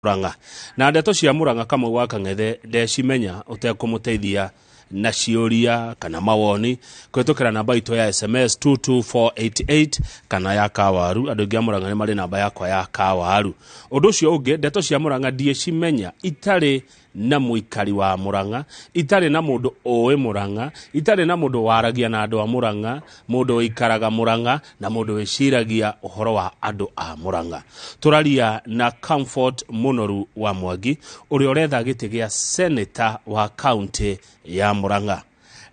Murang'a. Na ndeto cia Murang'a Kamau wa Kang'ethe ndecimenya ũtekũmũteithia na ciũria kana mawoni kũhĩtũkĩra namba itũ ya SMS 22488 kana ya Kawaru. Andũ aingĩ a Murang'a nĩ marĩ namba yakwa ya Kawaru. Ũndũ ũcio ũngĩ, ndeto cia Murang'a ndiĩcimenya itarĩ na mũikari wa Murang'a, itarĩ na mũndũ ũĩ Murang'a, itarĩ na mũndũ waragia na andũ a Murang'a, mũndũ ũikaraga Murang'a na mũndũ wĩciragia ũhoro wa andũ a Murang'a. Tũraria na Comfort Mũnoru wa Mwangi ũrĩa ũretha gĩtĩ gĩa seneta wa kaunti ya Murang'a.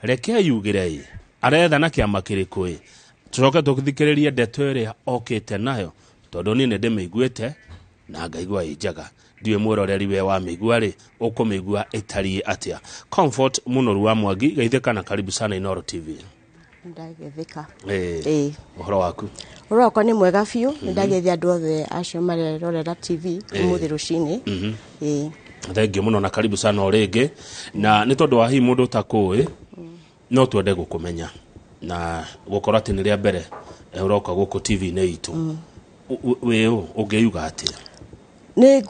Reke yugĩre aretha na kĩama kĩrĩkũ ĩ? Tũcoke tũthikĩrĩrie ndeto ĩrĩa okĩte nayo tondũ niĩ nĩ ndĩmĩiguĩte na ngaigua ĩ njega. Ndiũĩ mwĩroreri we wamĩigua rĩ ũkũmĩigua ĩtariĩ atĩa. Comfort Mũnoru wa Mwangi, geithĩka na karibu sana Inooro TV. Ndagethĩka. Ĩĩ. Ũhoro waku? Ũhoro wakwa nĩ mwega biũ. Nĩ ndageithia andũ othe acio marerorera TV ũmũthĩ rũcinĩ. Ĩĩ. Thengiũ mũno na karibu sana o rĩngĩ. Na nĩ tondũ wa hihi mũndũ ũtakũĩ, no twende gũkũmenya na gũkorwo atĩ nĩ rĩa mbere ũroka gũkũ TV-inĩ itũ. Wĩ ũ? Ũngĩyuga atĩa? Nĩ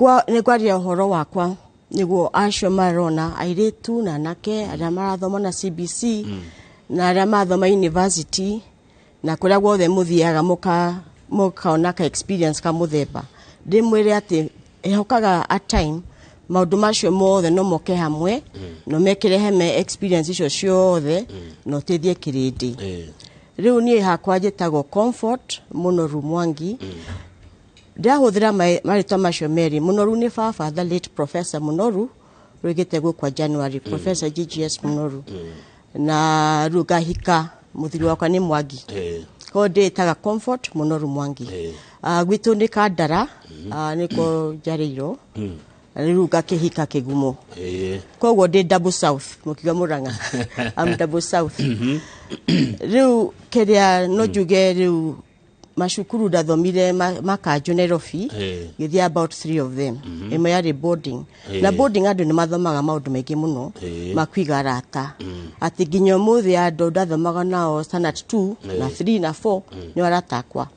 ngwaria ũhoro wakwa nĩguo acio marona airĩtu na anake arĩa marathoma na CBC na arĩa marathoma university na kũrĩa guothe mũthiaga mũkaona ka experience ka mũthemba. Ndĩmwĩre atĩ ĩhokaga a time maũndũ macio mothe no moke hamwe no mekĩre heme experience icio ciothe na ũteithie kĩrĩndĩ. Rĩu niĩ hakwa njĩtagwo Comfort Mũnoru Mwangi. Ndĩrahũthĩra marĩtwa macio merĩ. Mũnoru nĩ baba, the late Professor Mũnoru rũigĩte gũkwa January, Professor GGS Mũnoru. Na rĩu ngahika mũthuri wakwa nĩ Mwangi. Koguo ndĩĩtaga Comfort Mũnoru Mwangi. Gwitũ nĩ Kandara, nĩkuo njarĩirwo. Rĩu ngakĩhika Kĩgumo. Koguo ndĩ double south, mũkiuga Murang'a. I'm double south. Rĩu kĩrĩa no njuge rĩu macukuru ndathomire makanjũ Nairobi, ngĩthiĩ about three of them. Ĩmwe yarĩ boarding. Na boarding andũ nĩ mathomaga maũndũ maingĩ mũno ma kũiga arata. Atĩ nginya ũmũthĩ andũ ndathomaga nao standard 2 na 3 na 4 nĩ arata akwa.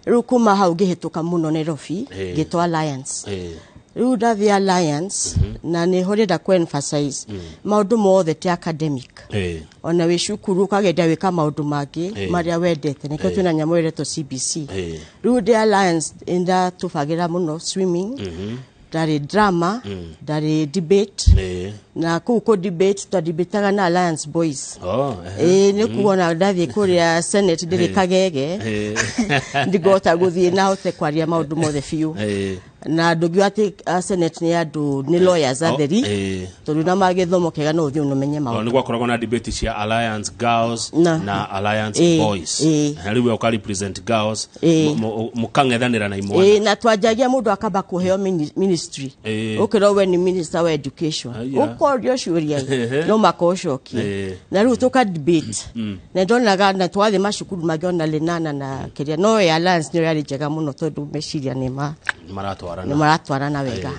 Rĩu kuma hau ngĩhĩtũka mũno Nairobi, ngĩtwo Alliance. Rĩu ndathiĩ Alliance na nĩho ndĩrenda kũ emphasize maũndũ mothe ti academic. Ona wĩ cukuru ũkagenda wĩka maũndũ mangĩ marĩa wendete, nĩkĩo twĩna nyamũ ĩretwo CBC. Rĩu ndĩ Alliance ndatũbagĩra mũno swimming, ndarĩ drama, ndarĩ debate. Na kũu kũ debate twadebataga na Alliance Boys. Oh, ehe. Ĩĩ, nĩ kuona ndathiĩ kũrĩa Senate ndĩrĩ kagege, ndingĩhota gũthiĩ na hote kwaria maũndũ mothe biũ. Na ndũngiuga atĩ Senate nĩ andũ nĩ lawyers atheri, tondũ na magĩthomo kĩega no ũthiĩ ũmenye maũndũ. Nĩ gwakoragwo na debate cia Alliance Girls na Alliance Boys. Rĩu we ũka represent girls, mũkang'ethanĩra na imwana. Ĩĩ, na twanjagia mũndũ akamba kũheo ministry. Ũkĩrwo we nĩ minister wa education. Ũkorio ciũria no maka ũcokie. Na rĩu tũka debate. Na ndonaga na twathiĩ macukuru mangĩ ona Lenana na kĩrĩa, no ya Alliance nĩyo yarĩ njega mũno tondũ meciria nĩ ma Nĩ maratwarana. Nĩ maratwarana wega.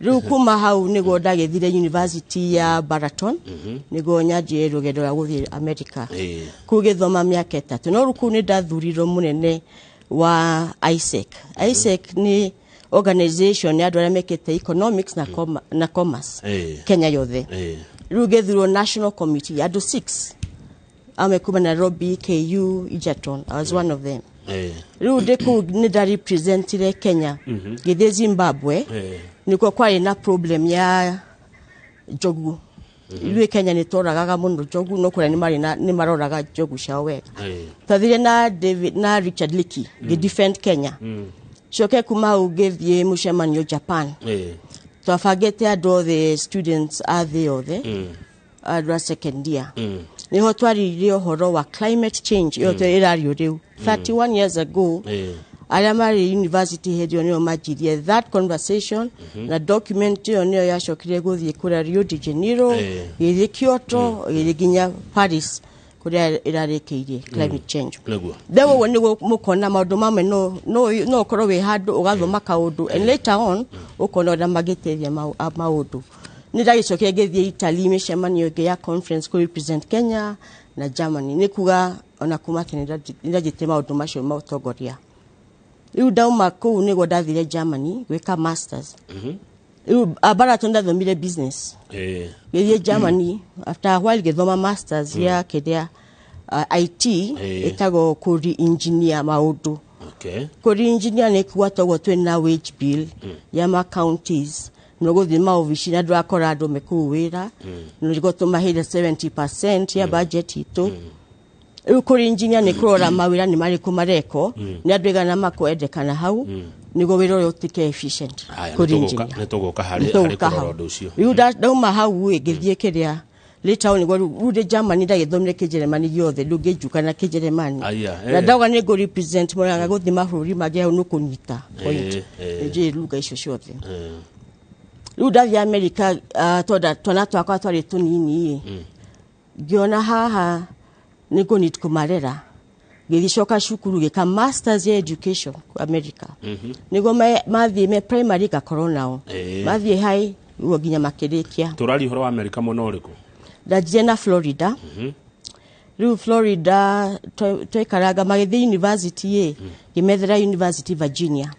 Rĩu kuma hau nĩguo ndagĩthire university ya Baraton, nĩguo nyanjie rũgendo rwa gũthiĩ America. Kũu gĩthoma mĩaka 3. No rĩu kũu nĩ ndathurirwo mũnene wa ISEC. ISEC nĩ organization ya andũ arĩa mekĩte economics na commerce Kenya yothe. Rĩu ngĩthurwo national committee andũ 6 amwe kuma Nairobi, KU, Egerton. I was one of them. Rĩu ndĩ kũu nĩ ndarepresentire Kenya ngĩthiĩ Zimbabwe. Nĩkuo kwarĩ na problem ya njogu. Ithuĩ Kenya nĩ tworagaga mũno njogu, no kũrĩa nĩ maroraga njogu ciao wega. Twathire na David na Richard Leakey ngĩ defend Kenya. Coke kuma hau ngĩthiĩ mũcemanio Japan. Twabangĩte andũ othe students a thĩ yothe, andũ a second year. Nĩho twaririe ũhoro wa climate change ĩyo ĩrario rĩu 31 years ago. Arĩa marĩ university hĩndĩ ĩyo nĩo manjirie that conversation, na document ĩyo nĩyo yacokire gũthiĩ kũrĩa Rio de Janeiro, gĩthiĩ Kyoto, gĩthiĩ nginya Paris kũrĩa ĩrarĩkĩirie climate change. Then ũguo nĩguo mũkona maũndũ mamwe no ũkorwo wĩ handũ ũgathoma kaũndũ and later on ũkona ũrĩa mangĩteithia maũndũ. Nĩ ndagĩcokire ngĩthiĩ Italy mĩcemanio ĩngĩ ya conference kũ represent Kenya na Germany. Nĩ kuga ona kuma tene nĩ ndanjĩtie maũndũ macio ma ũtongoria. Rĩu ndauma kũu nĩguo ndathire Germany gwĩka masters. Rĩu Baraton ndathomire business. Gĩthiĩ Germany, after a while gĩthoma masters ya kĩrĩa IT, ĩtagwo kũri engineer maũndũ. Kũri engineer nĩ kuga toguo twĩna wage bill ya ma counties, nĩ gũthiĩ maobici na ndũrakora andũ me kũu wĩra, nĩguo tũmaheire 70% ya budget itũ. Rĩu kũrĩ engineer nĩ kũrora mawĩra nĩ marĩkũ marekwo, nĩ andũ aigana makwendekana hau nĩguo wĩra ũrĩa ũtuĩke efficient. Haya, kũrĩ nĩtũgũka engineer. Nĩtũgũka harĩ harĩ Nĩtũgũka kũrora hau. ũndũ ũcio. Rĩu ndauma hau ĩ, ngĩthiĩ kĩrĩa later on, nĩguo rĩu ndĩ Germany ndagĩthomire kĩnjeremani gĩothe, ndũngĩnjuka na kĩnjeremani. Aya, Na ndauga nĩ ngũ represent Murang'a gũthiĩ mabũrũri mangĩ, hau nĩkũnyita point. Nĩnjũĩ lugha icio ciothe. Rĩu ndathiĩ America, tondũ twana twakwa twarĩ tũnini ĩ, ngĩona haha nĩ ngũ need kũmarera, ngĩgĩcoka cukuru gĩka masters ya education ku America, nĩguo mathiĩ me primary ngakorwo nao, mathiĩ high ũguo nginya makĩrĩkia. Tũraria ũhoro wa Amerika mwena ũrĩkũ? Ndanjire na Florida. Rĩu Florida twaikaranga magĩthiĩ university ĩ, ngĩmethera university Virginia.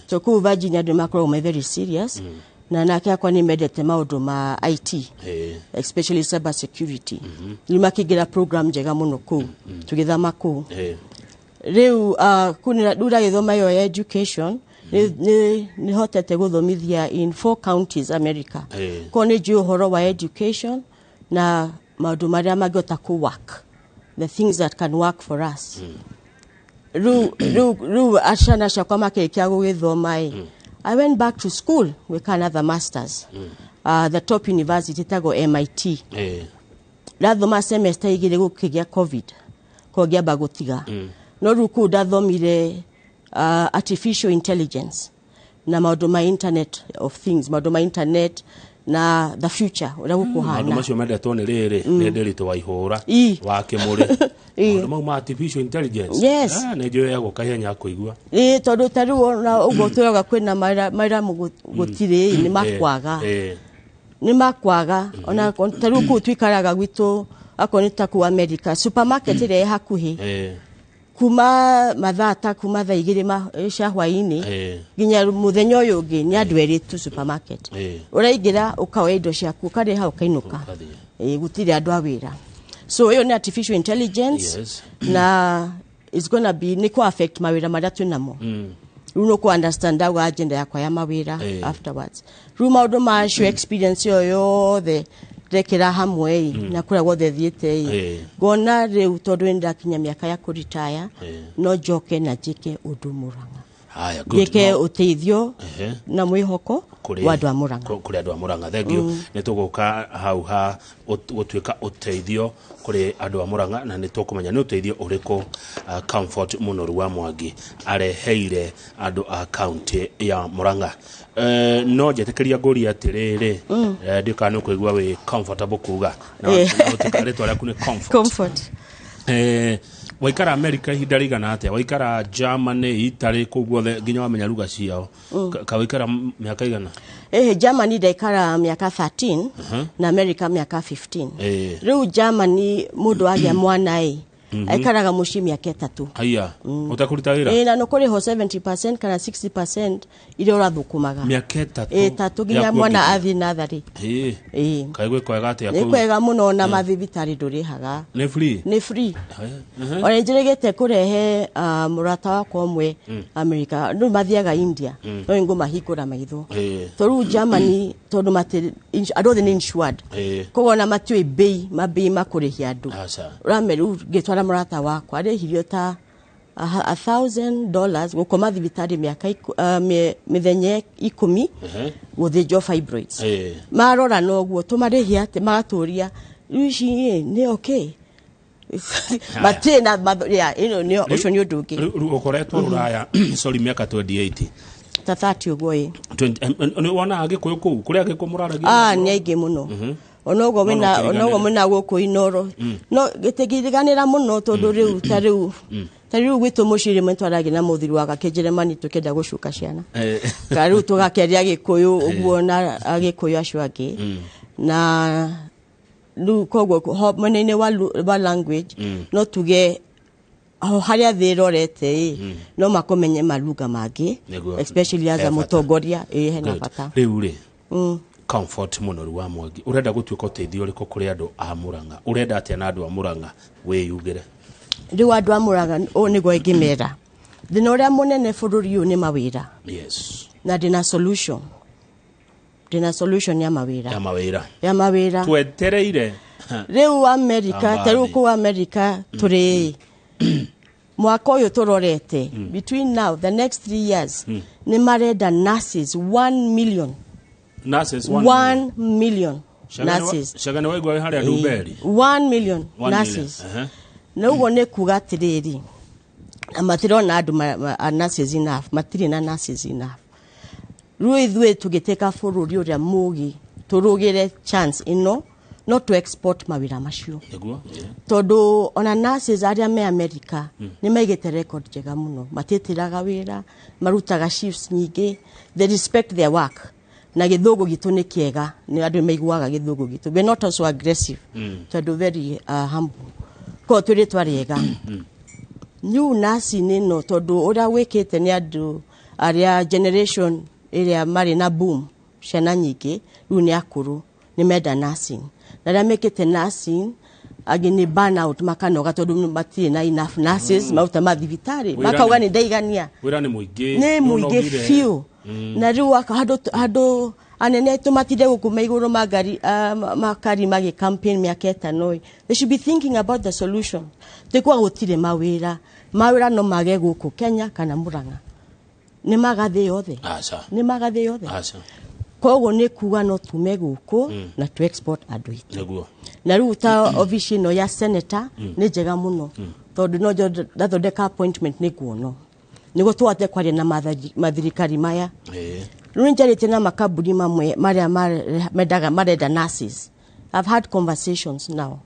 So kũu Virginia andũ makoragwo me very serious, na nake akwa nĩ mendete maũndũ ma IT, especially cyber security. Rĩu makĩingĩra program njega mũno kũu, tũgĩthama kũu. Rĩu kũu rĩu ndagĩthoma ĩyo ya education, nĩ hotete gũthomithia in four counties America. Koguo nĩ njũĩ ũhoro wa education na maũndũ marĩa mangĩhota kũ work, the things that can work for us. Rĩu ciana ciakwa makĩrĩkia gũgĩthoma ĩ, I went back to school gwĩka another masters, the top university ĩtagwo MIT. Ndathoma semester 2, gũkĩgĩa COVID, koguo ngĩamba gũtiga. No rĩu kũu ndathomire artificial intelligence na maũndũ ma internet of things, maũndũ ma internet na the future ũrĩa Maũndũ gũkũhana. Macio mendetwo nĩ rĩrĩ nĩ Ndĩritũ wa Ihũra wa Kĩmũrĩ, maũndũ mau ma artificial intelligence. Yes. Ah, nĩ njũĩ egũka ihenya kũigua. Ĩ, tondũ ta rĩu ona ũguo twĩraga kwĩna mawĩra, mawĩra gũtirĩ nĩ makwaga. Nĩ makwaga. Ona ta rĩu kũu tuikaraga gwitũ, akorwo nĩ ta kũu America, supermarket ĩrĩa ĩ hakuhĩ, kuma mathaa ta kuma thaa 2 cia hwainĩ nginya mũthenya ũyũ ũngĩ, nĩ andũ erĩ tu supermarket. Ũraingĩra, ũkaoya indo ciaku, ũkarĩha, ũkainũka. Ũkathiĩ. Ĩ, gũtirĩ andũ a wĩra. So ĩyo nĩ artificial intelligence. Na it's gonna be nĩ kũ affect mawĩra marĩa twĩ namo. Rĩu nĩ kũ understand ndauga agenda yakwa ya mawĩra afterwards. Rĩu maũndũ macio, experience ĩyo yothe ndekĩra hamwe ĩ, na kũrĩa guothe thiĩte ĩ, ngona rĩu tondũ nĩ ndakinya mĩaka ya kũritaya, no njoke na njĩke ũndũ Mũrang'a. Haya, good. Njĩke ũteithio na mwĩhoko wa andũ a Mũrang'a. Kũrĩ andũ a Mũrang'a. Thank you. Nĩ tũgũka hau ha gũtuĩka ũteithio kũrĩ andũ a Mũrang'a, na nĩ tũkũmenya nĩ ũteithio ũrĩkũ Comfort Mũnoru wa Mwangi areheire andũ a kaunti ya Mũrang'a. No njetĩkĩria ngũrie atĩrĩrĩ, ndiũ kana nĩ ũkũigua wĩ comfortable kuga na na gũtuĩka rĩtwa rĩaku nĩ Comfort. Comfort. Waikara America ihinda rĩigana atĩa? Waikara Germany, Italy, kũu guothe nginya wamenya ruga ciao. Ka waikara mĩaka igana? Germany ndaikara mĩaka 13 na America mĩaka 15. Rĩu Germany mũndũ agĩa mwana ĩ, aikaraga mũciĩ mĩaka 3. Haiya, ũtekũruta wĩra? Ĩ, na nĩkũrĩhwo 70% kana 60% iria ũrathũkũmaga. Mĩaka 3? 3 nginya Ya mwana kuongithia. athiĩ natharĩ. Ĩ. Kaĩ gwĩ kwega atĩa Nĩ kũu? kwega mũno, na mathibitarĩ ndũrĩhaga. Nĩ free? Nĩ free. Haya, Ona nĩnjĩrĩgĩte kũrehe mũrata wakwa ũmwe America, rĩu mathiaga India, no nĩngũmahingũra maitho. To rĩu Germany, tondũ andũ othe nĩ insured, koguo ona matiũĩ mbei, mambei makũrĩhia andũ. Aca. Ũrame rĩu ngĩtwara mũrata wakwa, arĩhirio ta $1,000 gũkoma thibitarĩ mĩaka mĩthenya 10, gũthĩnjwo fibroids. Marora noguo tũmarĩhia atĩ magatũria rĩu ici ĩ, nĩ okay, matirĩ na yeah, ĩno ũcio nĩ ũndũ ũngĩ. Rĩu ũkoretwo rũraya, sorry, mĩaka 28? Ta 30 ũguo ĩ. 20, nĩ wonaga Gĩkũyũ kũu kũrĩa Gĩkũyũ mũraragia? Ah, nĩ aingĩ mũno, onoguo No, no wĩna kĩriganĩra. onoguo mwĩna gũkũ Inoro, no gĩtingĩriganĩra mũno, tondũ rĩu ta rĩu gwitũ mũciĩ rĩmwe twaragia na mũthuri wa gakĩnjeremani tũkĩenda gũcuka ciana, ka rĩu tũgakĩaria Gĩkũyũ ũguo na Agĩkũyũ acio angĩ, na rĩu koguo mwena-inĩ wa language no tuge. Ho harĩa thĩ ĩrorete ĩ, no makũmenye maruga mangĩ, Nĩguo. especially as He a bata. mũtongoria, ĩ, hena Good. bata. Rĩu rĩ, Comfort Mũnoru wa Mwangi, ũrenda gũtuĩka ũteithio ũrĩkũ kũrĩ andũ a Mũrang'a? Ũrenda atĩa na andũ a Mũrang'a? Wĩyugĩre. Rĩu andũ a Mũrang'a, ũũ nĩguo ingĩmera, thĩna ũrĩa mũnene bũrũri ũyũ nĩ mawĩra. Na ndĩna solution, ndĩna solution ya mawĩra. Ya mawĩra. Ya mawĩra. Twetereire. Rĩu America, ta rĩu Ambathi. kũu America tũrĩ mwaka ũyũ tũrorete, between now the next 3 years, nĩ marenda nurses 1 million. Nurses 1 1 million nurses. Cagane waigua wĩ harĩa Ndumberi. 1 million 1 nurses. million. Aha. Na ũguo nĩ kuga atĩrĩrĩ, na matirona andũ nurses enough, matirĩ na nurses enough. Rĩu ithuĩ tũgĩtĩka bũrũri ũrĩa mũgi tũrũgĩre chance ĩno, no to export mawĩra macio. Nĩguo, yeah. Tondũ ona nurses arĩa me America nĩ maigĩte record njega mũno, matĩtĩraga wĩra, marutaga shifts nyingĩ, they respect their work. Na gĩthũngũ gitũ nĩ kĩega, nĩ andũ maiguaga gĩthũngũ gitũ. We're not also aggressive, tondũ very humble, koguo twĩ rĩtwa rĩega. New nursing ĩno, tondũ ũrĩa wĩkĩte nĩ andũ arĩa generation ĩrĩa marĩ na boom, ciana nyingĩ rĩu nĩ akũrũ, nĩ menda nursing, na arĩa mekĩte nursing angĩ nĩ burn out, makanoga tondũ matirĩ na enough nurses maruta mathibitarĩ. Wĩra Makauga nĩ ndaigania. Wĩra nĩ mũingĩ. Nĩ mũingĩ nĩũnogire. biũ. Na rĩu handũ anene aitũ matinde gũkũ me igũrũ ma ngari, makari magĩ campaign mĩaka 5 ĩ, they should be thinking about the solution. Tĩkwa gũtirĩ mawĩra, mawĩra no mage gũkũ Kenya kana Mũrang'a, nĩ maga thĩ yothe. Aca. Nĩ maga thĩ yothe. Aca. Koguo nĩ kuga no tume gũkũ na tu export andũ aitũ. Na rĩu ta obici ĩno ya senator nĩ njega mũno, tondũ no ndathondeka appointment nĩ nguono nĩguo tũhote kwaria na mathirikari maya. Rĩu nĩ njarĩtie na makambuni mamwe marĩa mendaga, marenda nurses. I've had conversations now,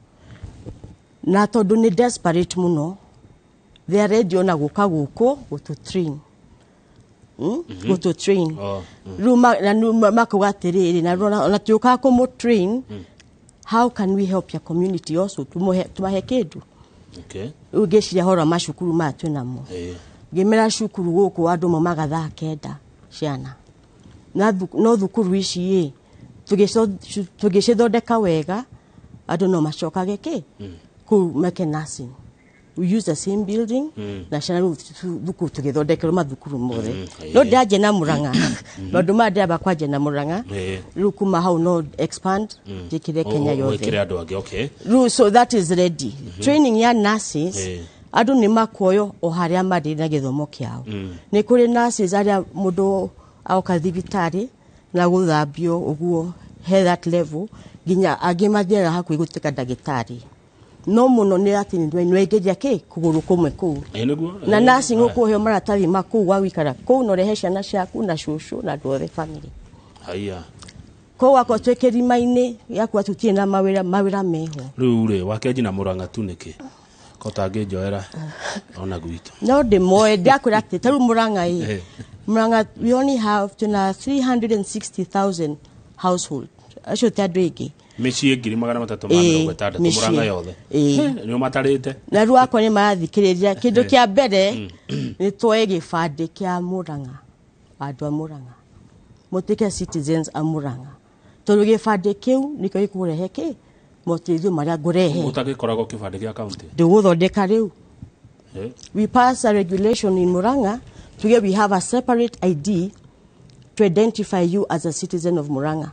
na tondũ nĩ desperate mũno, they are ready ona gũka gũkũ gũtũ train. Gũtũ train. Oh. Rĩu na rĩu makauga atĩrĩrĩ, na rĩu ona tũkaga kũmũ train, how can we help your community also, tũmahe kĩndũ. Rĩu ngĩciria horo wa macukuru maya twĩnamo, ngĩmera cukuru gũkũ andũ maumaga thaa 9 ciana na no thukuru ici ĩ tũgĩcithondeka wega, andũ no macokage kĩ kũu meke nursing. We use the same building na ciana. Rĩu thukuru tũgĩthondekerwo mathukuru mothe, no ndĩranjia na Mũrang'a, maũndũ maya ndĩramba kwanjia na Mũrang'a. Rĩu kuma hau no expand njĩkĩre Kenya yothe. Wĩkĩre andũ angĩ, okay. Rĩu so that is ready, training ya nurses. Andũ nĩ makuoyo o harĩa marĩ na gĩthomo kĩao. Nĩ kũrĩ nurses arĩa mũndũ aoka thibitarĩ na gũthambio ũguo, he that level, nginya angĩ mathiaga hakuhĩ gũtuĩka ndagĩtarĩ, no mũno nĩ atĩ nĩ waingĩria kĩ kũgũrũ kũmwe kũu. Nĩguo. Na nursing ũkũheo maratathi ma kũu gwa gũikara kũu, na ũrehe ciana ciaku na cũcũ na andũ othe, family. Haya. Koguo akorwo twĩ kĩrima-inĩ gĩa kuga tũtirĩ na mawĩra, mawĩra meho. Rĩu rĩ, wakenji na Mũrang'a tu nĩkĩ ko tangĩnjoera ona gwitũ? No ndĩmoe, ndakwĩra atĩ ta rĩu Mũrang'a ĩ, Mũrang'a we only have, twĩna 360,000 household, acio ti andũ aingĩ. Mĩciĩ 360,000 Mĩciĩ. Mũrang'a yothe. Nĩ ũmatarĩte? Na rĩu akwa nĩ marathikĩrĩria, kĩndũ kĩa mbere nĩ tuoe gĩbandĩ kĩa Mũrang'a, andũ a Mũrang'a mũtuĩke citizens a Mũrang'a, tondũ gĩbandĩ kĩu nĩkĩo gĩkũrehe kĩ moteithio marĩa ngũrehe. Ũtagĩkoragwo kĩbandĩ gĩa kaunti? Ndĩgũthondeka rĩu. We pass a regulation in Murang'a to where we have a separate ID to identify you as a citizen of Murang'a.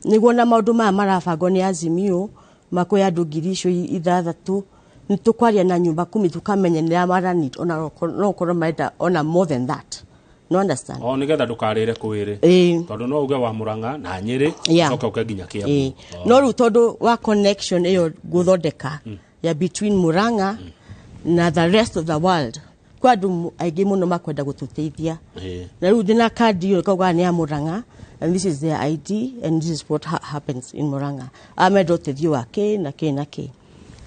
Nĩguo na maũndũ maya marabangwo nĩ Azimio makuoya andũ 6,000, nĩ tũkwaria na nyumba kumi, tũkamenya nĩ marani, ona no ũkorwo marenda ona more than that. No understand? O nĩgetha ndũkarĩre kwĩrĩ. Tondũ no uge wa Mũrang'a na Nyĩrĩ, ũcoke ũke nginya Kĩambu. No rĩu tondũ wa connection ĩyo gũthondeka ya between Murang'a na the rest of the world, kwa andũ aingĩ mũno makwenda gũtũteithia. Na rĩu ndĩna kandi ĩyo kauga nĩ ya Murang'a, and this is their ID and this is what happens in Murang'a, amenda ũteithio wa kĩ na kĩ na kĩ.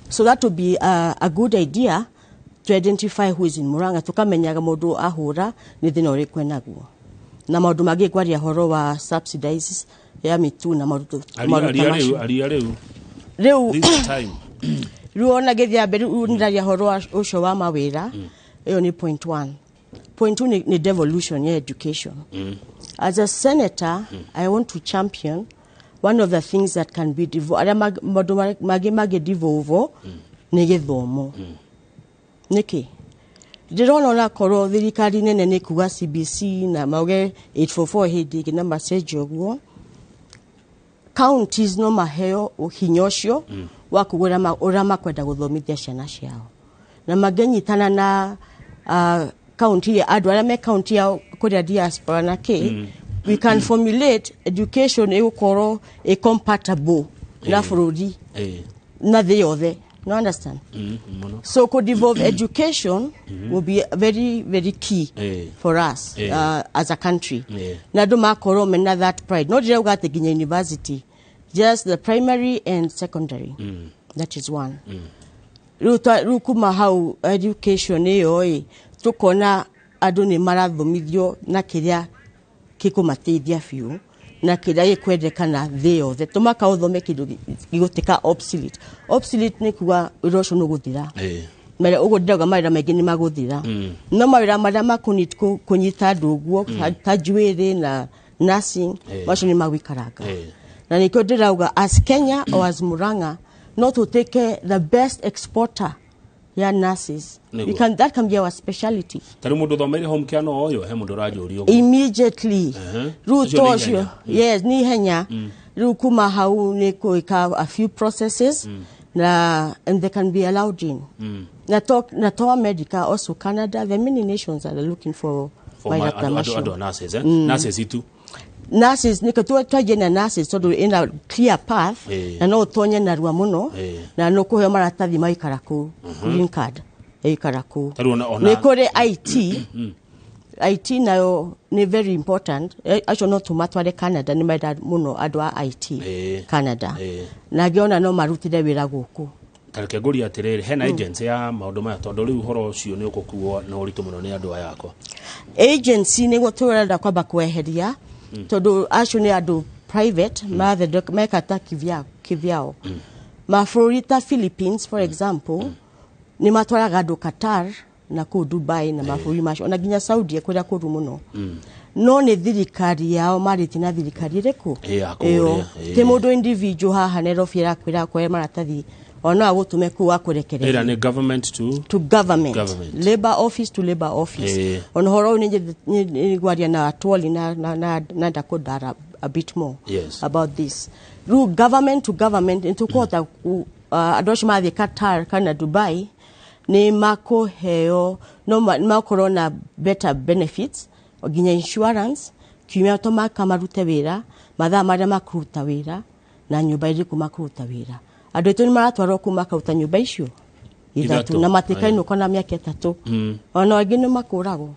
So that would be a good idea to identify who is in Murang'a, tukamenyaga mũndũ ahũra nĩ thĩna ũrĩkũ enaguo, na maũndũ mangĩ ngwaria horo wa subsidies ya mĩtu na maũndũ Aria maũndũ ta aria rĩu macio. Aria rĩu. Rĩu This time. Rĩu ona gĩthiĩ mbere, rĩu nĩndaria ũhoro ũcio wa mawĩra. Ĩyo nĩ point one. Point two nĩ devolution ya education. As a senator, I want to champion one of the things that can be arĩa maũndũ mangĩ mangĩ devolve nĩ gĩthomo. Nĩkĩ ndĩrona onakorwo thirikari nene nĩ kuga CBC na mauge 844 hĩndĩ ĩngĩ na macenjio ũguo, counties no maheo hinya ũcio wa kuga ũrĩa makwenda gũthomithia ciana ciao, na mangĩnyitana na county, andũ arĩa me county yao kũrĩa diaspora na kĩ, we can formulate education ĩgũkorwo ĩ compatible na bũrũri na thĩ yothe, no understand? Mũno. So could devolve education will be very very key for us as a country. Na andũ makorwo mena that pride. No ndirauga atĩ nginya university, just the primary and secondary. That is one. Rĩu rĩu kuma hau education ĩyo ĩ tũkona andũ nĩ marathomithio na kĩrĩa gĩkũmateithia biũ na kĩrĩa gĩkwendekana thĩ yothe. Tũmaka ũthome kĩndũ gĩgũtuĩka obsolete. Obsolete nĩ kuga wĩra ũcio nĩ ũgũthira. Mara ũguo ndĩrauga mawĩra maingĩ nĩ magũthira, no mawĩra marĩa kũnyita andũ ũguo ta njuĩrĩ na nursing, macio nĩ magũikaranga. Na nĩkĩo ndĩrauga as Kenya or as Murang'a no tũtuĩke the best exporter ya nurses. We Nĩguo. can, that can be our speciality. Ta rĩu mũndũ ũthomeire home care no oyo he mũndũ ũranjũria ũguo. Immediately. Rĩu Ũcio to nĩ ũcio ihenya. Yes, nĩ ihenya. Rĩu kuma hau nĩ gwĩka a few processes na and they can be allowed in na to America, also Canada. There are many nations that are looking for For mawĩra ta andũ macio. andũ a nurses, nurses itu. Nurses nĩkĩo twanjie na nurses tondũ ĩna clear path na no ũtonye narua mũno na no kũheo maratathi maikara kũu, green card ĩikara kũu. Ta rĩu ona Nĩ kũrĩ IT. IT nayo nĩ very important. Acio no tũmatware Canada, nĩ menda mũno andũ a IT Canada. Na angĩ ona no marutire wĩra gũkũ. Ta reke ngũrie atĩrĩrĩ, hena agency ya maũndũ maya? Tondũ rĩu ũhoro ũcio nĩ ũgũkuo na ũritũ mũno nĩ andũ aya akwa. Agency nĩguo tũrenda kwamba kweheria, tondũ acio nĩ andũ private meka ta kivyao. Mabũrũri ta Philippines, for example, nĩ matwaraga andũ Qatar na kũu Dubai na mabũrũri macio, ona nginya Saudi kũrĩa kũru mũno, no nĩ thirikari yao marĩtie na thirikari ĩrĩkũ. Ya kũrĩa, Ĩyo. Ti mũndũ individual haha Nairobi arakwĩra akwoe maratathi ona no agũtũme kũu akũrekererie. Ĩra nĩ government to To government, Government. Labor office to labor office. Ona horo ũyũ nĩ ngwaria na Atwoli na ndakũndara a bit more about this. Rĩu government to government nĩ tũkũhota andũ acio mathiĩ Qatar kana Dubai nĩ makũheo no makorwo na better benefits, nginya insurance kiumia to maka marute wĩra, mathaa marĩa makũruta wĩra na nyũmba ĩrĩkũ makũruta wĩra. Andũ aitũ nĩ maratwarwo kũu makaruta nyũmba icio ithatũ Ithatũ. na matikainũka na mĩaka 3, ona angĩ nĩ makũragwo.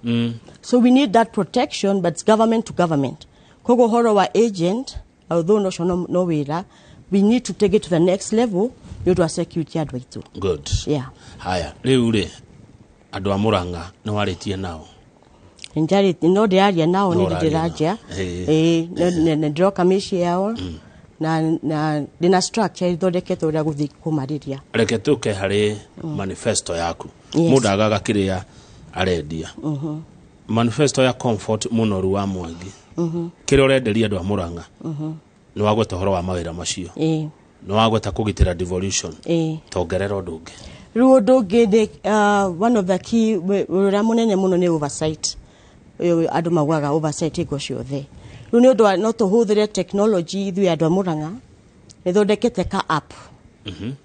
So we need that protection, but it's government to government. Koguo ũhoro wa agent, although no ũcio no wĩra, we need to take it to the next level nĩ ũndũ wa security ya andũ aitũ. Good. Yeah. Haya, rĩu rĩ, andũ a Mũrang'a nĩ warĩtie nao? Njarĩ no ndĩraria nao. No Nĩ ũraria ndĩraria. nao. Ĩĩ, nĩ ndĩroka mĩciĩ yao na ndĩna structure ithondeketwo ũrĩa gũthiĩ kũmarĩria. Reke tũke harĩ manifesto yaku. Yes. Mũndũ agaga kĩrĩa arendia. Manifesto ya Comfort Mũnoru wa Mwangi, kĩrĩa ũrenderia andũ a Mũrang'a, nĩ wagweta ũhoro wa mawĩra macio, nĩ wagweta kũgitĩra devolution, tongerera ũndũ ũngĩ. Rĩu ũndũ ũngĩ nĩ one of the key ũrĩa mũnene mũno nĩ oversight. Ũyũ andũ maugaga oversight hingo ciothe. Rĩu nĩ ũndũ wa no tũhũthĩre technology ithuĩ andũ a Mũrang'a, nĩ thondekete ka app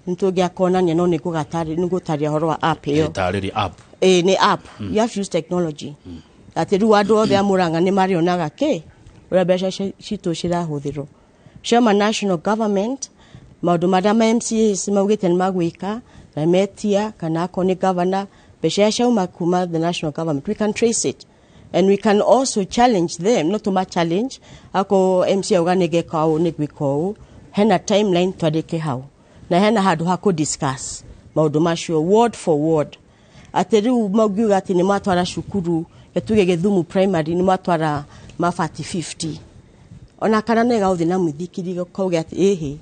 nĩ tũngĩakonania, no nĩ gũtarĩria ũhoro wa app ĩyo. Tarĩria app. Ĩĩ, nĩ app. You have to use technology atĩ rĩu andũ othe a Mũrang'a nĩ marĩonaga kĩ ũrĩa mbeca citũ cirahũthĩrwo ciama national government, maũndũ marĩa ma MCAs maugĩte nĩ magwĩka na metia, kana akorwo nĩ governor, mbeca iria ciauma kuma the national government, we can trace it and we can also challenge them. No tũma challenge akorwo MCA auga nĩ ngeka ũũ, nĩ gwĩka ũũ, hena timeline twandĩke hau na hena handũ ha kũ discuss maũndũ macio word for word, atĩ rĩu maungiuga atĩ nĩ matwara cukuru tuge Gĩthumu primary nĩ matwara mabati 50, ona kana nĩ gagũthiĩ na mũithikiri kauge atĩ ĩhĩ.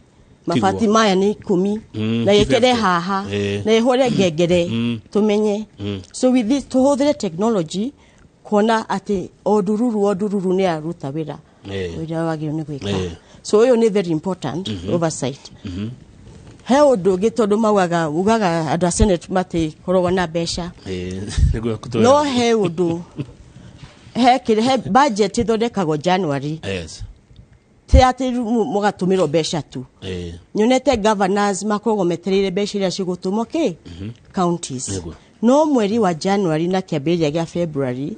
Mabati maya nĩ 10 na ti ĩkĩre 50. haha na ĩhũre ngengere tũmenye. So with this tũhũthĩre technology kuona atĩ o ndururu nĩ aruta wĩra ũrĩa wagĩrĩirwo nĩ gwĩka. So ũyũ nĩ very important oversight. He ũndũ ũngĩ, tondũ maugaga ugaga andũ a Senate matikoragwo na mbeca. Nĩguo No he ũndũ, he kĩrĩ he budget ĩthondekagwo January. Ti atĩ rĩu mũgatũmĩrwo mbeca tu. Nyonete governors makoragwo metereire mbeca iria cigũtũmwo kĩ counties. No mweri wa January na kĩambĩrĩria gĩa February,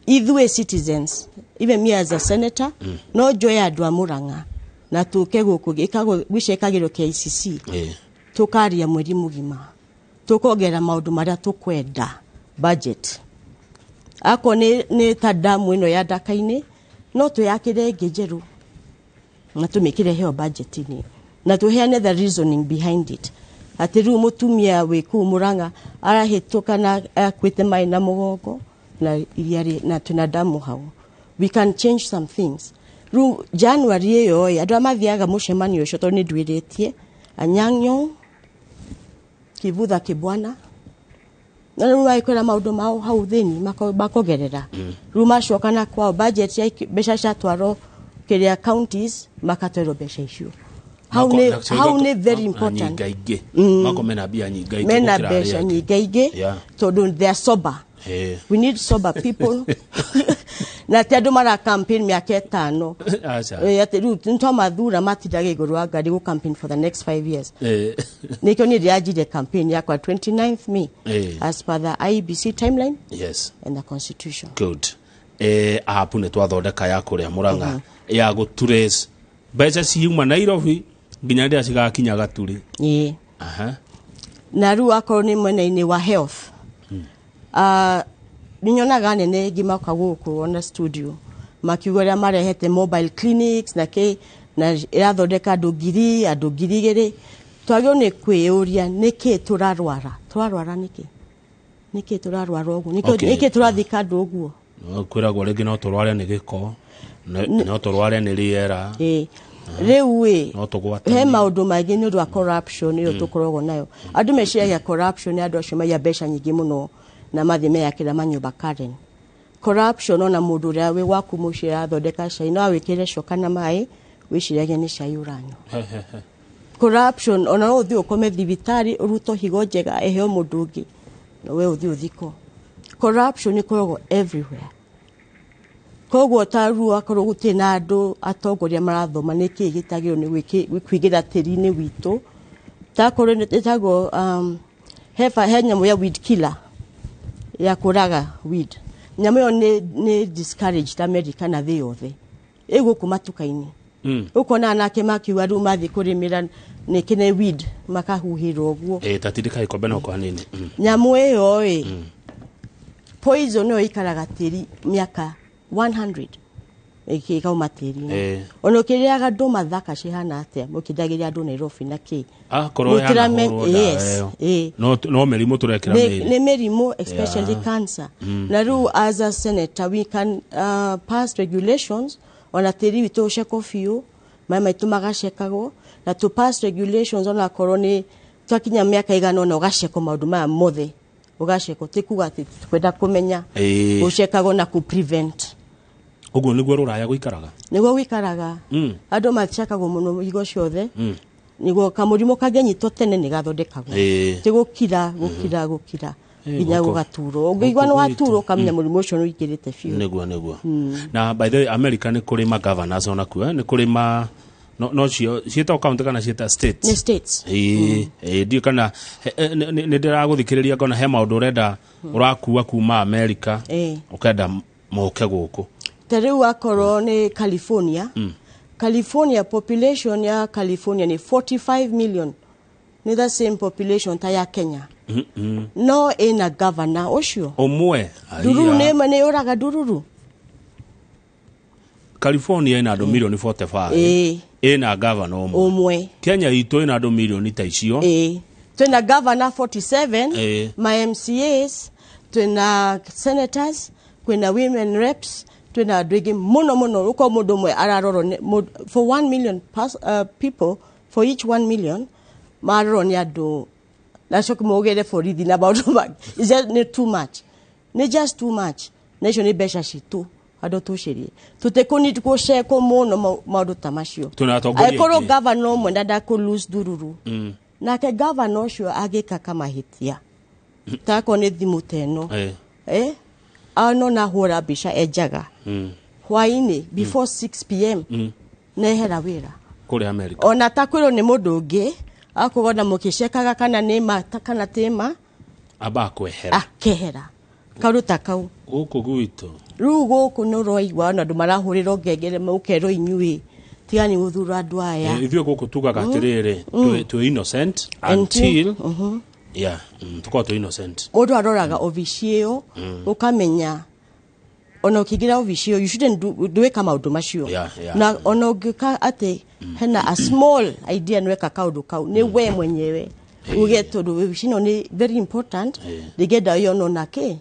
ithuĩ citizens, even me as a senator, no njoe andũ a Mũrang'a na tũke gũkũ gwicia ĩkagĩrwo KICC, tũkaria mweri mũgima, tũkongerera maũndũ marĩa tũkwenda budget. Akorwo nĩ ta damu ĩno ya Ndaka-inĩ, no twĩyakĩre ĩngĩ njerũ na tũmĩkĩre heo budget-inĩ na tũheane the reasoning behind it, atĩ rĩu mũtumia wĩ kũu Mũrang'a arahĩtũka na akuĩte maĩ na mũgongo na iria na twĩna damu hau. We can change some things. Rĩu January ĩyo ĩ, andũ arĩa mathiaga mũcemanio ũcio, tondũ nĩ nduĩrĩtie Anyang' Nyong'o, Kivutha Kibwana, na rĩu magĩkwĩra maũndũ mao hau thĩinĩ makongerera. Rĩu macoka na kwao, budget ya mbeca ciatwarwo kĩrĩa counties, makatwarwo mbeca icio hau. Hau nĩ very important. Nyingaingĩ mako mena mbia nyingaingĩ Mena gũkĩra arĩa mbeca angĩ. nyingaingĩ tondũ they are sober. We need sober people, na ti andũ mara campaign mĩaka 5. Aca. Atĩ rĩu nĩtwamathura matindaga igũrũ wa ngari gũ campaign for the next 5 years. Nĩkĩo niĩ ndĩranjirie campaign yakwa 29th May as per the IEBC timeline and the constitution. Good. App nĩ twathondeka ya kũrĩa Mũrang'a ya gũtrace mbeca ciuma Nairobi nginya rĩrĩa cigakinya Gaturi. Aha. Na rĩu akorwo nĩ mwena-inĩ wa health, nĩ nyonaga anene aingĩ moka gũkũ ona studio makiuga ũrĩa marehete mobile clinics na kĩ na ĩrathondeka andũ 1,000, andũ 2,000. Twagĩrĩirwo nĩ kwĩyũria nĩkĩ tũrarwara, tũrarwara nĩkĩ, nĩkĩ tũrarwara ũguo? Nĩkĩ tũrathika andũ ũguo? No, kwĩragwo rĩngĩ no tũrware nĩ gĩko, no tũrware nĩ rĩera. Ĩ, rĩu ĩ, No tũgwatanie. He maũndũ maingĩ nĩ ũndũ wa corruption ĩyo tũkoragwo nayo. Andũ meciragia corruption nĩ andũ acio maiya mbeca nyingĩ mũno na mathiĩ meyakĩra manyũmba Karen. Corruption, ona mũndũ ũrĩa wĩ gwaku mũciĩ arathondeka cai, no awĩkĩre coka na maĩ wĩciragie nĩ cai ũranyua. Corruption, ona no ũthiĩ ũkome thibitarĩ ũrutwo higo njega ĩheo mũndũ ũngĩ na we ũthiĩ ũthikwo. Corruption ĩkoragwo everywhere. Koguo ta rĩu akorwo gũtirĩ na andũ atongoria marathoma nĩkĩ gĩtagĩrĩirwo nĩ kũingĩra tĩri-inĩ witũ, takorwo ĩtagwo he nyamũ ya weed killer ya kũraga weed. Nyamũ ĩyo nĩ discouraged America na thĩ yothe, ĩ gũkũ matuka-inĩ. Ũkona anake makiuga rĩu mathiĩ kũrĩmĩra nĩkĩ nĩ weed, makahuhĩra ũguo. Ta tindĩka gĩkombe no kwa hanini. Nyamũ ĩyo ĩ poison ĩyo ĩikaraga tĩri mĩaka 100 ĩkauma tĩri-inĩ. Ona ũkĩrĩaga ndũma thaka cihana atĩa, mũkĩndagĩria andũ Nairobi na kĩ. Akorwo yanahũrwo ndawa ĩyo. No mĩrimũ tũrekĩra mĩĩrĩ. Nĩ mĩrimũ, especially cancer. Na rĩu as a senator we can pass regulations ona tĩri witũ ũcekwo biũ, maĩ maitũ magacekagwo, na to pass regulations ona akorwo nĩ twakinya mĩaka igana ũna ũgacekwo maũndũ maya mothe, ũgacekwo, ti kuga atĩ kwenda kũmenya. Gũcekagwo na kũ prevent. Ũguo nĩguo rũraya gũikaraga. Nĩguo gũikaraga. Andũ macekagwo mũno hingo ciothe nĩguo kamũrimũ kangĩnyitwo tene nĩ gathondekagwo. Ti gũkira gũkira gũkira nginya gũgaturwo, ũngĩigua nĩ gũkũ waturwo ũkamenya mũrimũ ũcio nĩ ũingĩrĩte biũ. Nĩguo na by the way, America nĩ kũrĩ ma governors ona kuo, nĩ kũrĩ ma no cio ciĩtagwo county kana ciĩta states? Nĩ states. Ĩĩ, ndiũ kana nĩ ndĩragũthikĩrĩria ngona he maũndũ ũrenda ũrakua kuma America ũkenda moke gũkũ. Ta rĩu akorwo nĩ California, California population ya California nĩ 45 million, nĩ the same population ta ya Kenya, no ĩna governor ũcio ũmwe. Ndururu. Aiya. Nĩ ĩmwe nĩ yũraga ndururu. California ĩna andũ milioni 45, ĩna governor ũmwe. Ũmwe. Kenya itũ ĩna andũ milioni ta icio. Ĩĩ, twĩna governor 47, ma MCAs, twĩna senators, kwĩna women reps, twĩna andũ aingĩ mũno mũno. Ũkorwo mũndũ ũmwe ararorwo for 1 million people. For each 1 million marorwo nĩ andũ nacoke maugĩre borithi na maũndũ mangĩ. It's just nĩ too much, nĩ just too much. Na icio nĩ mbeca citũ andũ tũcirie tũtikũnid gũcekwo mũno maũndũ ta macio. Twĩna atongoria Angĩkorwo aingĩ. Gavana ũmwe na ndakũ lose ndururu nake gavana ũcio agĩka kamahĩtia takorwo nĩ thimũ ta ĩno, ano nahũra mbica enjaga hwainĩ before 6 p.m. Nehera wĩra. Kũrĩa America. Ona takwĩrwo nĩ mũndũ ũngĩ akũgona mũkĩcekaga kana nĩ ma kana ti ma. Amba kwehera. Akehera kaũndũ ta kau. Gũkũ gwitũ. Rĩu gũkũ nĩ ũroigua ona andũ marahũrĩrwo ngengere ũkerwo inyuĩ tigani gũthura andũ aya. Ithuĩ gũkũ tugaga atĩrĩrĩ, twĩ innocent until, yeah, tũkorwo twĩ innocent. Mũndũ aroraga obici ĩyo ũkamenya ona ũkĩingĩra obici ĩyo you shouldn't do, ndwĩka maũndũ macio. Na ona ũngĩka atĩ hena a small idea nĩweka kaũndũ kau nĩ we mwenyewe uge tondũ obici ĩno nĩ very important, ndingĩenda yonwo na kĩ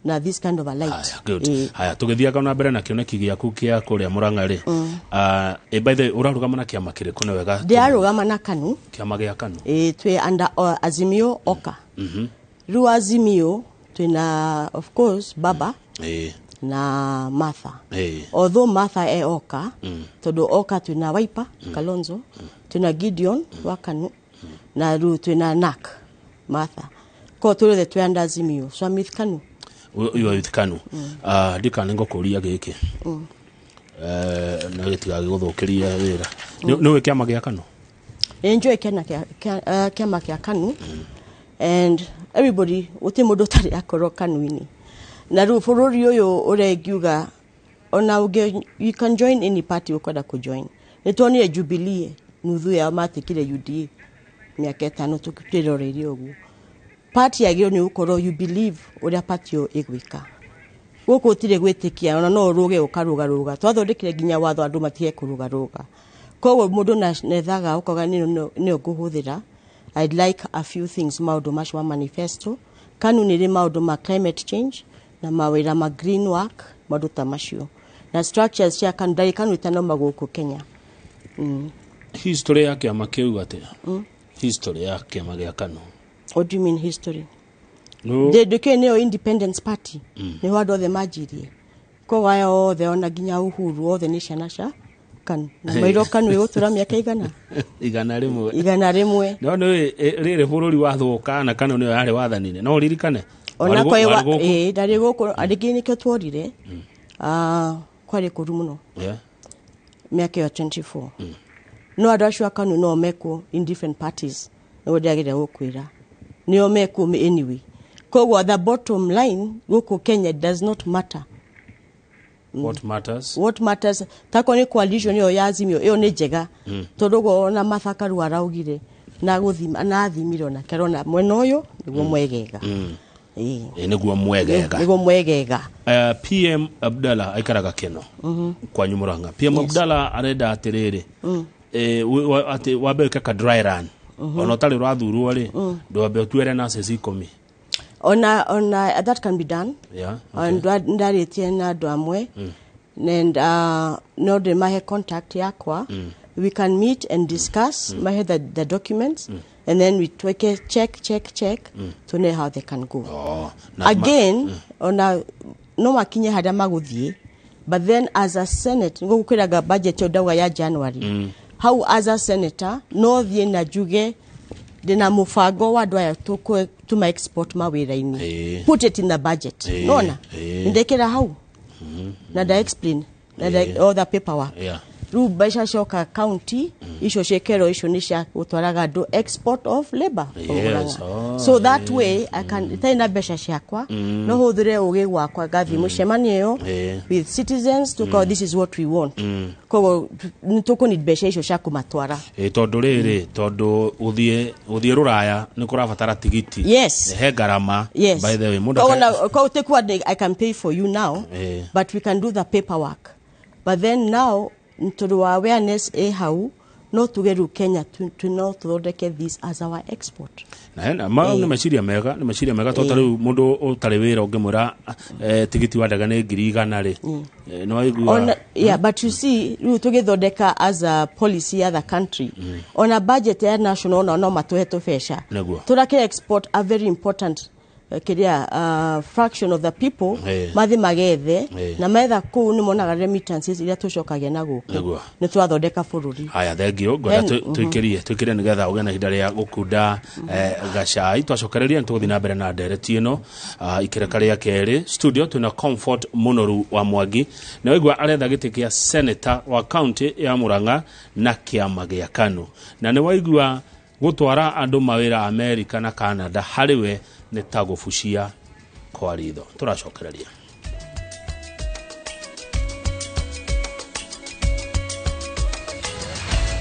na this kind of a light. Haya, good. Haya, tũgĩthiaga na mbere na kĩoneki gĩaku kĩa kũrĩa Mũrang'a rĩ, by the way, ũrarũgama na kĩama kĩrĩkũ? Nĩ wega. Ndĩrarũgama na KANU. Kĩama gĩa KANU. Twĩ under Azimio Oka. Rĩu Azimio twĩna of course Baba na Martha. Although Martha e Oka, tondũ Oka twĩna Wiper Kalonzo, twĩna Gideon wa KANU na rĩu twĩna NAK Martha, ko twĩ othe twĩ under Azimio, so I'm with KANU. You are with KANU. Ndikana ngũkũria gĩkĩ na gĩtigagĩgũthũkĩria wĩra. Nĩ ũĩ kĩama gĩa KANU? Enjoy kĩama kĩama kĩa KANU and everybody, gũtirĩ mũndũ ũtarĩ akorwo KANU-inĩ. Na rĩu bũrũri ũyũ ũrĩa ingiuga ona ũngĩ, you can join any party ũkwenda kũjoin. Nĩ tuonire Jubilee nuthu yao matikire UDA mĩaka 5 twĩroreire ũguo. Party yagĩrĩirwo nĩ gũkorwo you believe ũrĩa party ĩyo ĩgwĩka. Gũkũ gũtirĩ gwĩtĩkia, ona no ũrũge ũkarũgarũga. Twathondekire nginya watho andũ matige kũrũgarũga, koguo mũndũ nethaga ũkauga nĩyo ngũhũthĩra. I'd like a few things, maũndũ macio ma manifesto. KANU nĩ ĩrĩ maũndũ ma climate change na mawĩra ma green work, maũndũ ta macio na structures cia KANU. Ndarĩ KANU ĩtanauma gũkũ Kenya. History ya kĩama kĩu atĩa? History ya kĩama gĩa KANU. What do you mean, history? No. Ndĩkĩũĩ nĩyo Independence Party, nĩho andũ othe manjirie, koguo aya othe ona nginya Uhuru othe nĩ ciana cia KANU na mairwo KANU ĩgũtũra mĩaka 100. 100. 100. No nĩ rĩrĩ bũrũri wathũka na KANU nĩyo yarĩ wathani-inĩ, no ũririkane? Ona Warĩ kwa warĩ gũkũ? Ĩĩ, ndarĩ gũkũ rĩngĩ nĩkĩo tuorire. Kwarĩ kũru mũno mĩaka ĩyo 24. No andũ acio a KANU no mekwo in different parties, nĩguo ndĩragĩrĩra gũkwĩra nĩo mekuo anyway. Koguo the bottom line, gũkũ Kenya does not matter. What matters? What matters tako nĩ coalition ĩyo ya Azimio, ĩyo nĩ njega tondũ ũguo ona Martha Karua araugire na gũthima na athimire ona kerona mwena ũyũ nĩguo mwegega. Ĩĩ. Nĩguo mwegega. Nĩguo mwegega. PM Abdalla aikaraga Keno kwanyu Murang'a. PM Abdalla arenda atĩrĩrĩ, atĩ wambe wĩke ka dry run ona ũtarĩ ũrathurwo rĩ, ndwambe ũtuĩre nurses 10. Ona that can be done. Yeah, okay. Ndarĩtie na andũ amwe and no ndĩmahe contact yakwa. We can meet and discuss, mahe the documents and then we tweke check, check, check to know how they can go. Oh, na Again, ona no makinye harĩa magũthiĩ, but then as a senate nĩguo gũkwĩraga budget ĩyo ndauga ya January hau, as a senator no thiĩ na njuge ndĩna mũbango wa andũ aya tũma export mawĩra-inĩ. Put it in the budget. Nona ndekĩra hau na nda explain na all the paperwork. Rĩu mbeca cioka county icio ciĩkerwo icio nĩ cia gũtwaraga andũ export of labor from Murang'a. So that way I can itarĩ na mbeca ciakwa no hũthĩre ũgĩ gwakwa ngathiĩ mũcemanio ĩyo with citizens tukawa this is what we want, koguo nĩ tũkũnid mbeca icio cia kũmatwara. Tondũ rĩrĩ, tondũ gũthiĩ rũraya nĩ kũrabatara tigiti. He ngarama. By the way, mũndũ Koguo koguo tikuwa I can pay for you now, but we can do the paperwork, but then now tondũ wa awareness ĩ hau No tuge rĩu Kenya no tũthondeke this as our export. Na hena mau nĩ meciria mega, nĩ meciria mega, tondũ ta rĩu mũndũ ũtarĩ wĩra ũngĩmwĩra tigiti wa ndege nĩ 100,000 rĩ, nĩ waigua. Ona, yeah, but you see, rĩu tũgĩthondeka as a policy ya the country, ona budget ya national, ona no matũhe tũbeca. Tũrakĩ export a very important kĩrĩa fraction of the people mathi magethe na metha kũu nĩ monaga remittances iria tũcokagia na gũkũ. Nĩ twathondeka bũrũri. Haya, thengio. Ngwenda tũikĩrie nĩgetha ũgĩe na ihinda rĩa gũkunda gacai. Twacokereria nĩ tũgũthiĩ na mbere na ndereti ĩno. Ikereka rĩa kerĩ studio twĩna Comfort Mũnoru wa Mwangi, na waigua aretha gĩtĩ kĩa senator wa county ya Murang'a na kĩama gĩa KANU, na nĩ waigua gũtwara andũ mawĩra Amerika na Canada harĩ we nĩ ta gũbucia kwa ritho. Tũracokereria.